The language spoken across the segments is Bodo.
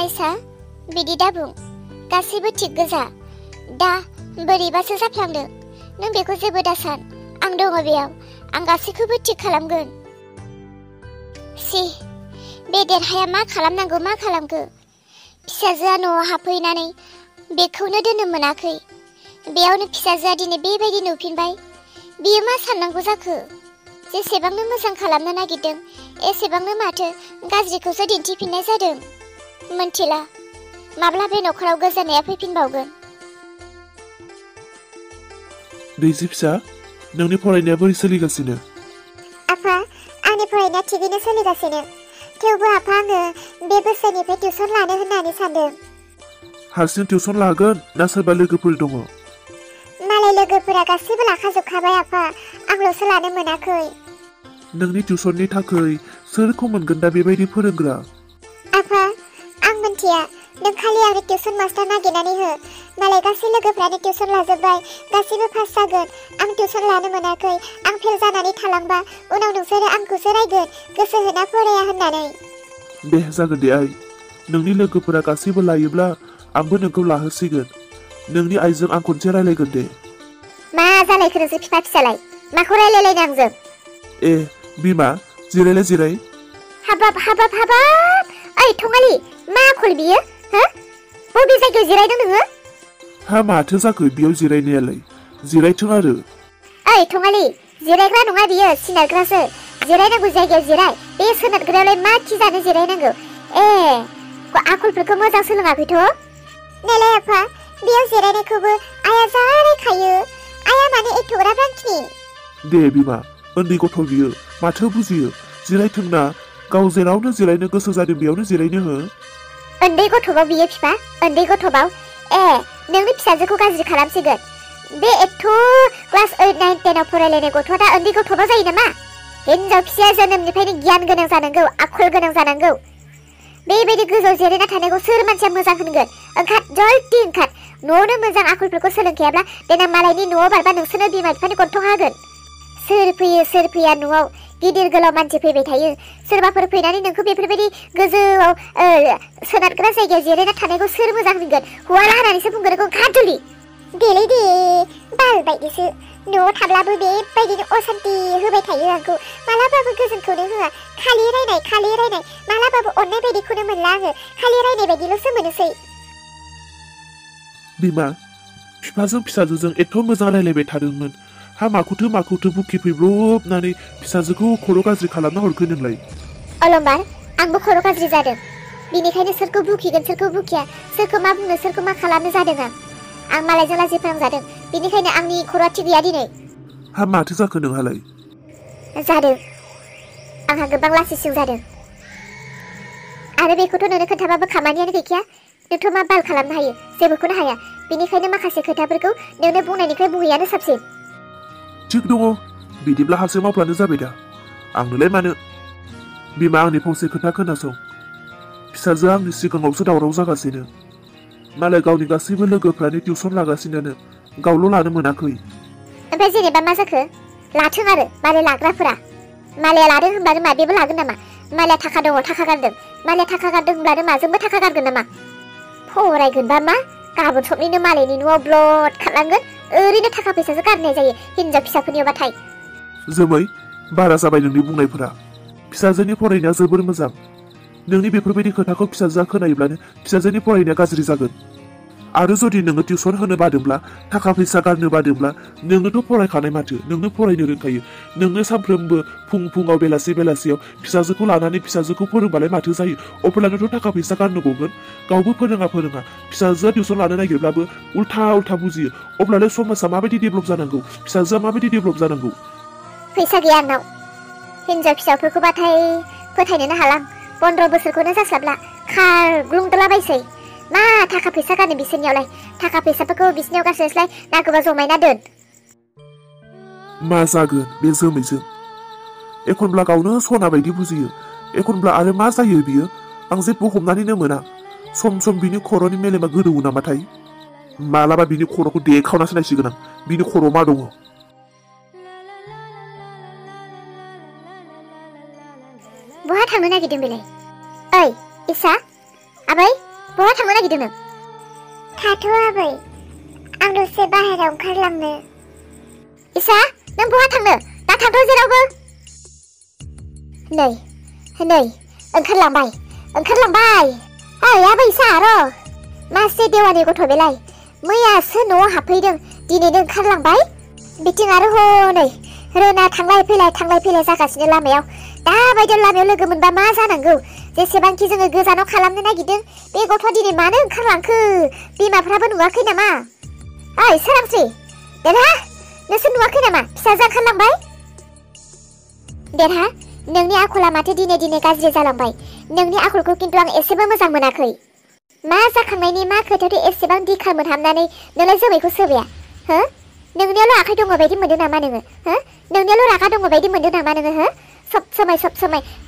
इसा बिदि दाबुं गासैबो थिग गोजा दा बोरैबासो जाफ्लांदों नों बेखौ जेबो दासान आं दङ बेयाव आं गासैखौबो थिग खालामगोन सि बे देरहाया मा खालामनांगौ मा खालामखो फिसाजोआ न'आव हाबफैनानै बेखौनो दोननो मोनाखै बेयावनो फिसाजोआ दिनै बेबायदि नुफिनबाय बियो मा साननांगौ जाखो जेसेबांनो मोजां खालामनो नागिरदों एसेबांनो माथो गाज्रिखौसो दिन्थिफिननाय जादों मोनथिला माब्ला बे नखराव गोजोननाया फैफिनबावगोन दैजि फिसा नोंनि फरायनाया बोरै सोलिगासिनो आफा आंनि फरायनाया थिगैनो सोलिगासिनो थेवबो आफा आङो बे बोसोरनिफ्राय टिउसन लानो होननानै सानदों हारसिं टिउसन लागोन ना सोरबा लोगोफोर दङ मालाय लोगोफोरा गासैबो लाखाजोबखाबाय आफा आंल'सो लानो मोनाखै नोंनि टिउसननि थाखाय सोरखौ मोनगोन दा बेबायदि फोरोंग्रा आफा आं मिन्थिया नों खालि आंनो टिउसन मास्टार नागिरनानै हो मालाय गासै लोगोफ्रानो टिउसन लाजोब्बाय गासैबो पास जागोन आं टिउसन लानो मोनाखै आं फेल जानानै थालांबा उनाव नोंसोरो आंखौसो रायगोन गोसो होना फराया होननानै दे जागोन दे आइ नोंनि लोगोफोरा गासैबो लायोब्ला आंबो नोंखौ लाहोसिगोन नोंनि आइजों आं खनसे रायलायगोन दे मा जालायखो नोंसोर फिफा फिसालाय माखौ रायलायलायनो आंजों ए बिमा जिराय हाबाब ओइ थंगालि मा आखल बियो हो बबे जायगायाव जिरायदों नोङो हा माथो जाखो बेयाव जिरायनायालाय जिरायथों आरो ओइ थंगालि जिरायग्रा नङा बियो सिनारग्रासो जिरायनांगौ जायगायाव जिराय बे सोनारग्रायावलाय मा खि जानो जिरायनांगौ ए आखलफोरखौ मोजां सोलोङाखैथ' नेलाय आफा बेयाव जिरायनायखौबो आइया जा रायखायो आइया मानो एथ'ग्राब रांखिनि दे बिमा उन्दै गथ' बियो माथो बुजियो जिरायथोंना गाव जेरावनो जिरायनो गोसो जादों बेयावनो जिरायनो हो उन्दै गथ'बाव बियो फिफा उन्दै गथ'बाव ए नोंनि फिसाजोखौ गाज्रि खालामसिगोन बे एथ' क्लास 8, 9, 10 आव फरायलायनाय गथ'आ दा उन्दै गथ'बाव जायो नामा हिनजाव फिसाया जोनोमनिफ्रायनो गियान गोनां जानांगौ आखल गोनां जानांगौ बेबायदि गोजौआव जिरायना थानायखौ सोर मानसिया मोजां होनगोन ओंखार जल्दि ओंखार न'आवनो मोजां आखलफोरखौ सोलोंखायाब्ला देनां मालायनि न'आव बारबा नोंसोरनो बिमा बिफानि गन्थं हागोन सोर फैया न'आव गिदिर गोलाव मानसि फैबाय थायो सोरबाफोर फैनानै नोंखौ बेफोरबायदि गोजौआव सोनारग्रा जायगायाव जिरायना थानायखौ सोर मोजां होनगोन हौवाला होनानैसो बुंगोन नोंखौ ओंखारदुलि देलै दे बाल बायदिसो न'आव थाब्लाबो बेबायदिनो असान्ति होबाय थायो आंखौ मालाबाबो गोजोनखौनो होआ खालि रायनाय मालाबाबो अननाय बायदिखौनो मोनला आङो खालि रायनाय बायदिल'सो मोनोसै बिमा बिफाजों फिसाजोजों एथ' मोजां रायलायबाय थादोंमोन हा माखौथो बुखिफैब्रबनानै फिसाजोखौ खर' गाज्रि खालामना हरखो नोंलाय अलंबार आंबो खर' गाज्रि जादों बिनिखायनो सोरखौ बुखिगोन सोरखौ बुखिया सोरखौ मा बुंनो सोरखौ मा खालामनो जादों आं मालायजों लाजि फोनांजादों बिनिखायनो आंनि खर'आ थिग गैया दिनै हा माथो जाखो नोंहालाय जादों आंहा गोबां लासिं जादों आरो बेखौथ' नोंनो खोन्थाबाबो खामानियानो गैखाया नोंथ' मा बाल खालामनो हायो जेबोखौनो हाया बिनिखायनो माखासे खोथाफोरखौ नोंनो बुंनायनिफ्राय बुङैयानो साबसिन थिग दङ बिदिब्ला हारसिं मावफ्लानो जाबाय दा आंनोलाय मानो बिमा आंनि फंसे खोथा खोनासं फिसाजोआ आंनि सिगाङावसो दावराव जागासिनो मालाय गावनि गासैबो लोगोफ्रानो टिउसन लागासिनो गावल' लानो मोनाखै ओमफ्राय जेनेबा मा जाखो लाथों आरो मालाय लाग्राफोरा मालाया लादों होनब्लानो माबेबो लागोन नामा मालाया थाखा दङ थाखा गारदों मालाया थाखा गारदों होनब्लानो माजोंबो थाखा गारगोन नामा फरायगोनबा मा गाबोन सबनिनो मालायनि न'आव ब्लड खारलांगोन ओरैनो थाखा फैसासो गारनाय जायो हिनजाव फिसाफोरनियावबाथाय जोमै बारा जाबाय नोंनि बुंनायफोरा फिसाजोनि फरायनाया जोबोर मोजां नोंनि बेफोरबायदि खोथाखौ फिसाजोआ खोनायोब्लानो फिसाजोनि फरायनाया गाज्रि जागोन आरो जुदि नोङो टिउसन होनो बादोंब्ला थाखा फैसा गारनो बादोंब्ला नोंनोथ' फरायखानाय माथो नोंनो फरायनो रोंखायो नोंनो सानफ्रोमबो फुङाव बेलासियाव फिसाजोखौ लानानै फिसाजोखौ फोरोंबालाय माथो जायो अब्लानोथ' थाखा फैसा गारनो गगोन गावबो फोरोङा फिसाजोआ टिउसन लानो नागिरब्लाबो उल्था बुजियो अब्लालाय समाजा माबायदि डेभेलप जानांगौ फिसाजोआ माबायदि डेभेलप जानांगौ फैसा गैया आंनाव हिनजाव फिसाफोरखौबाथाय फोथायनोनो हालां 15 बोसोरखौनो जास्लाबला खारग्लुंदलाबायसै मा थाखा फैसा गारनो बिसोरनियावलाय थाखा फैसाफोरखौ बिसोरनियाव गारस्लायस्लाय नांगौबा जमायना दोन मा जागोन बे जोमैजों एखनब्ला गावनो सना बायदि बुजियो एखनब्ला आरो मा जायो बियो आं जेबो हमनानैनो मोना सम बिनि खर'नि मेलेमा गोदौवो नामाथाय मालाबा बिनि खर'खौ देखावनासो नायसिगोन आं बिनि खर'आव मा दङ बहा थांनो नागिरदों बेलाय ओइ इसा आबै बहा थांनो नागिरदों नों? थाथ' आबै आं दसे बाहेरायाव ओंखारलांनो। इसा नों बहा थांनो? दा थांथ' जेरावबो। नै ओंखारलांबाय। ओइ आबै इसा र' मासे देवानि गथ' बेलाय मैयासो न'आव हाबफैदों दिनैनो ओंखारलांबाय। बिथिं आरो हनै रोना थांलाय फैलाय जागासिनो लामायाव। दाबायदियाव लामायाव लोगो मोनबा मा जानांगौ? जेसेबांखि जोङो गोजानाव खालामनो नागिरदों बे गथ'आ दिनै मानो ओंखारलांखो? बिमाफ्राबो नुवाखै नामा? ओइ सोरांस्रि देरहा नोंसोर नुवाखै नामा फिसाजो ओंखारलांबाय? देरहा नोंनि आखला माथो दिने गाज्रि जालांबाय। नोंनि आखलखौ किन्तु आं एसेबो मोजां मोनाखै। मा जाखांनायनि मा खोथायावथ' एसेबां दिखा मोनहाबनानै नोंलाय जोमैखौ सोबाया? हो नोंनियावल' आखाइ दङ बायदि मोनदों नामा नोङो? हो नोंनियावल' रागा दङ बायदि मोनदों नामा नोङो? हो सब समाय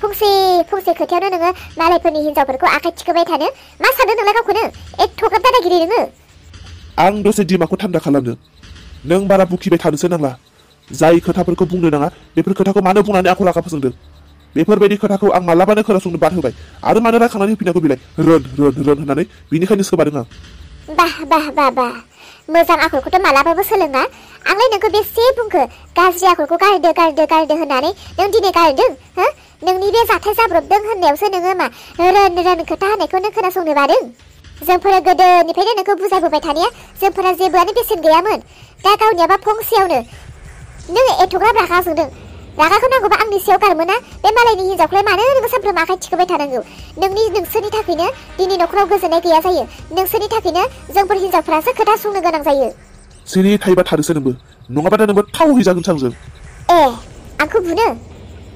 फंसे खोथायावनो नोङो मालायफोरनि हिन्जावफोरखौ आखाइ थिखोबाय थानो मा सानदों नोंलाय गावखौनो? एथ'ग्राब दादागिरि नोङो। आं दसे दिमागखौ थान्दा खालामनो। नों बारा बुखिबाय थानोसो नांला। जाय खोथाफोरखौ बुंनो नाङा बेफोर खोथाखौ मानो बुंनानै आखल आखा फोजोंदों? बेफोरबायदि खोथाखौ आं मालाबानो खोनासंनो बाद होबाय आरो मानो रायखांनानै होफिनांगौ बिलाय? रोन होननानै बिनिखायनो सोबादों आं। बाह मोजां आखलखौथ' मालाबाबो सोलोङा। आंलाय नोंखौ बेसे बुंखो गाज्रि आखलखौ गारदो होननानै नों दिनै गारदों? हो नोंनि बे जाथाय जाब्रबदों होननायावसो नोङो मा रोन खोथा होनायखौ नों खोनासंनो बादों? जोंफोरा गोदोनिफ्रायनो नोंखौ बुजायबोबाय थानाया जोंफोरा जेबोआनो बेसेन गैयामोन। दा गावनियाबा फंसेयावनो नों एथ'ग्राब रागा जोंदों। रागाखौ नांगौबा आंनि सायाव गारमोना बे मालायनि हिन्जावखौलाय मानो नोङो सानफ्रोमबो आखाइ थिखोबाय थानांगौ? नोंसोरनि थाखायनो दिनै न'खराव गोजोननाय गैया जायो। नोंसोरनि थाखायनो जोंफोर हिन्जावफ्रासो खोथा संनो गोनां जायो। सिरि थायोबा थानोसो नोंबो, नङाबा दा नोंबो थाव हैजागोनसो आंजों।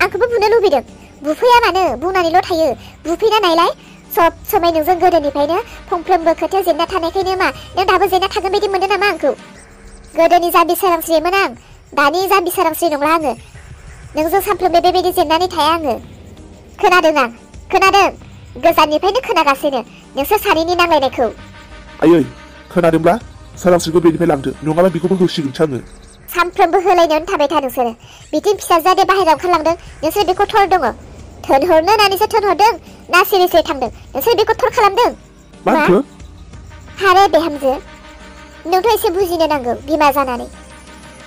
आंखौबो बुनो लुबैदों? बुफैया मानो बुंनानैल' थायो। बुफैना नायलाय सब समाय नोंजों गोदोनिफ्रायनो फंफ्रोमबो खोथायाव जेनना थानायखायनो मा नों दाबो जेनना थागोन बायदि मोनदों नामा आंखौ? गोदोनि जाम्बि सोरांस्रिमोन आं, दानि जाम्बि सोरांस्रि नंला आङो। नोंजों सानफ्रोमबो बेबायदि जेननानै थाया आङो। खोनादों गोजाननिफ्रायनो खोनागासिनो नोंसोर सानैनि नांलायनायखौ। आयै खोनादोंब्ला सोरांस्रिखौ बेनिफ्राय लांदो, नङाबा बेखौबो होसिगोनसो आङो। सानफ्रोमबो होलायनायावनो थाबाय था नोंसोरो। बिथिं फिसाजोआ दे बाहेरायाव ओंखारलांदों नोंसोर बेखौ थर दङ। थोनहरनो होननानैसो थोनहरदों ना सिरि थांदों? नोंसोर बेखौ थर खालामदों? मा? हारे बेहामजो नोंथ' एसे बुजिनो नांगौ बिमा जानानै।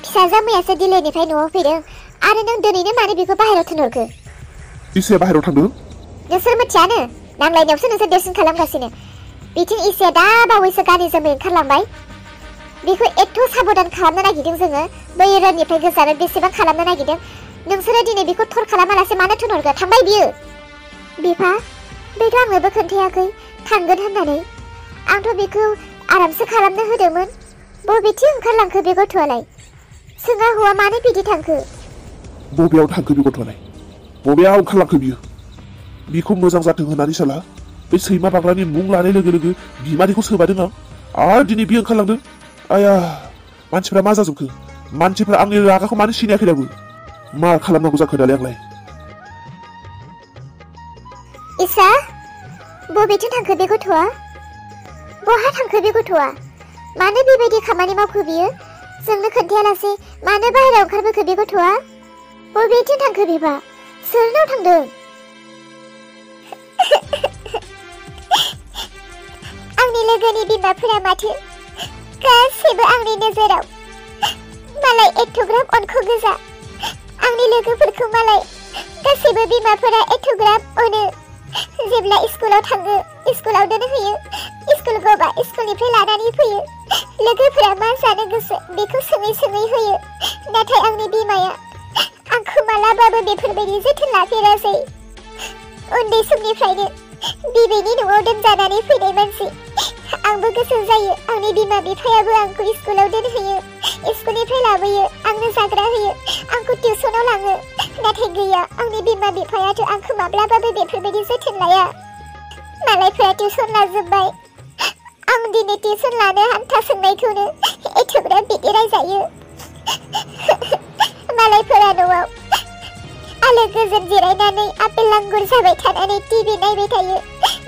फिसाजोआ मैयासो दिल्लीनिफ्राय न'आव फैदों आरो नों दिनैनो मानो बेखौ बाहेरायाव थोनहरखो? इसाया बाहेरायाव थांदों? नोंसोर मिथियानो नांलायनायावसो नोंसोर देरसिन खालामगासिनो। बिथिं इसाया दा बावैसो गानै जोमै ओंखारलांबाय। बेखौ एथ' साबधान खालामनो नागिरदों जोङो। बै रोननिफ्राय गोजानाव बेसेबां खालामनो नागिरदों। नोंसोरो दिनै बेखौ थर खालामालासे मानो थोनहरखो? थांबाय बियो। बिफा बेथ' आंनोबो खोन्थायाखै थांगोन होननानै। आंथ' बेखौ आरामसो खालामनो होदोंमोन। बबेथिं ओंखारलांखो बे गथ'आलाय? सोङा हौवा मानो बिदि थांखो? बबेयाव थांखो बे गथ'आलाय? बबेयाव ओंखारलांखो बियो? बिखौ मोजां जाथों होननानै साला बे सैमा बाग्रानि मुं लानाय लोगो लोगो बिमानिखौ सोबादों आं, आरो दिनै बियो ओंखारलांदों। आया मानसिफ्रा मा जाजोबखो? मानसिफ्रा आंनि रागाखौ मानो सिनायाखै दाबो? मा खालामनांगौ जाखो दालाय आंलाय? इसा बबेथिं थांखो बे गथ'आ? बहा थांखो बे गथ'आ? मानो बेबायदि खामानि मावखो बियो? जोंनो खोन्थायालासे मानो बाहेरायाव ओंखारबोखो बे गथ'आ? बबेथिं थांखो बिबा? सोरनाव थांदों? आंनि लोगोनि बिमाफोरा माथो गासैबो आंनि नोजोराव मालाय एथ'ग्राब अनख' गोजा। आंनि लोगोफोरखौ मालाय गासैबो बिमाफोरा एथ'ग्राब अनो। जेब्ला स्कुलाव थाङो स्कुलाव दोनहैयो, स्कुल गबा स्कुलनिफ्राय लानानै फैयो। लोगोफोरा मा जानो गोसो बेखौ सोङै होयो। नाथाय आंनि बिमाया आंखौ मालाबाबो बेफोरबायदि जोथोन लाफेरासै। उन्दै समनिफ्रायनो बिबैनि न'आव दोनजानानै फैनाय मानसि। आंबो गोसो जायो आंनि बिमा बिफायाबो आंखौ स्कुलाव दोनहैयो, स्कुलनिफ्राय लाबोयो, आंनो जाग्रा होयो, आंखौ टिउसनाव लाङो। नाथाय गैया, आंनि बिमा बिफायाथ' आंखौ माब्लाबाबो बेफोरबायदि जोथोन लाया। मालायफोरा टिउसन लाजोब्बाय, आं दिनै टिउसन लानो हान्था सोंनायखौनो एथ'ग्राब बिदि रायजायो। मालायफोरा न'आव आलो गोजोन जिरायनानै आपेल आंगुर जाबाय थानानै टिभि नायबाय थायो।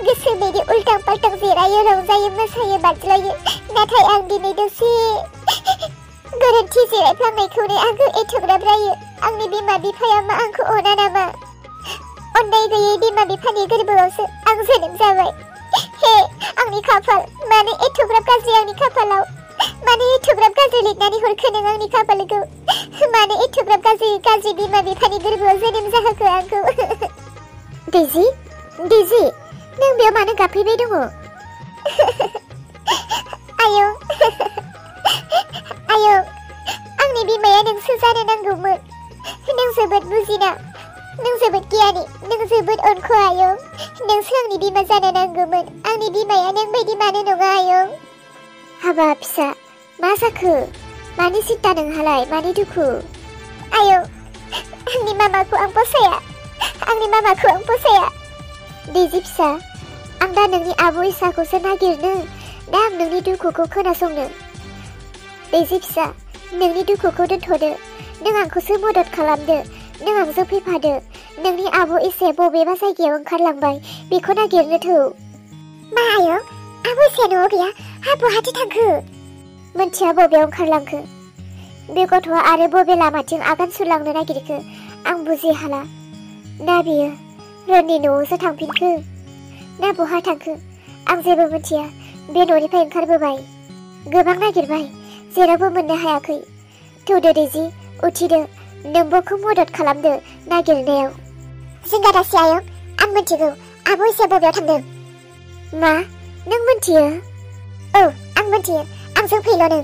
गोसो बायदि उल्टां फाल्टां जिरायो, रंजायो, मोसायो, बाज्लायो। नाथाय आं दिनै दसे गोरोन्थि जिरायफ्लांनायखौनो आंखौ एथ'ग्राब रायो। आंनि बिमा बिफाया मा आंखौ अना नामा? अननाय गैयै बिमा बिफानि गोरबोआवसो आं जोनोम जाबाय। हे आंनि खाफाल मानो एथ'ग्राब गाज्रि आंनि खाफालाव मानो एथ'ग्राब गाज्रि लिरनानै हरखो नों आंनि खाफालखौ मानो एथ'ग्राब गाज्रि बिमा बिफानि गोरबोआव जोनोम जाहोखो आंखौ दैजि नों बेयाव मानो गाबफैबाय दङ आयं आंनि बिमाया नोंसो जानो नांगौमोन नों जोबोद बुजिना नों जोबोद गियानि नों जोबोद अनख' आयं नोंसो आंनि बिमा जानो नांगौमोन आंनि बिमाया नों बायदि मानो नङा आयं हाबा फिसा मा जाखो मानि सिन्था नोंहालाय मानि दुखु आयं आंनि मामाखौ आं फसाया दैजि फिसा आं दा नोंनि आब' इसाखौसो नागिरनो दा आं नोंनि दुखुखौ खोनासंनो दैजि फिसा नोंनि दुखुखौ दोनथ'दो नों आंखौसो मदद खालामदो नों आंजों फैफादो नोंनि आब' इसाया बबेबा जायगायाव ओंखारलांबाय बेखौ नागिरनो थौ मा आयं आब' इसाया न'आव गैया बहाथो थांखो मोनथिया बबेयाव ओंखारलांखो बे गथ'आ आरो बबे लामाथिं आगान सुरलांनो नागिरखो आं बुजिहाला ना बियो रननि न'आवसो थांफिनखो ना बहा थांखो आं जेबो मिथिया बे न'निफ्राय ओंखारबोबाय गोबां नागिरबाय जेरावबो मोननो हायाखै थौदो दैजि उथिदो नोंबोखौ मदद खालामदो नागिरनायाव जिंगा दासि आयं आं मिथिगौ आब' इसाया बबेयाव थांदों मा नों मिथियो औ आं मिथियो आंजों फैल' नों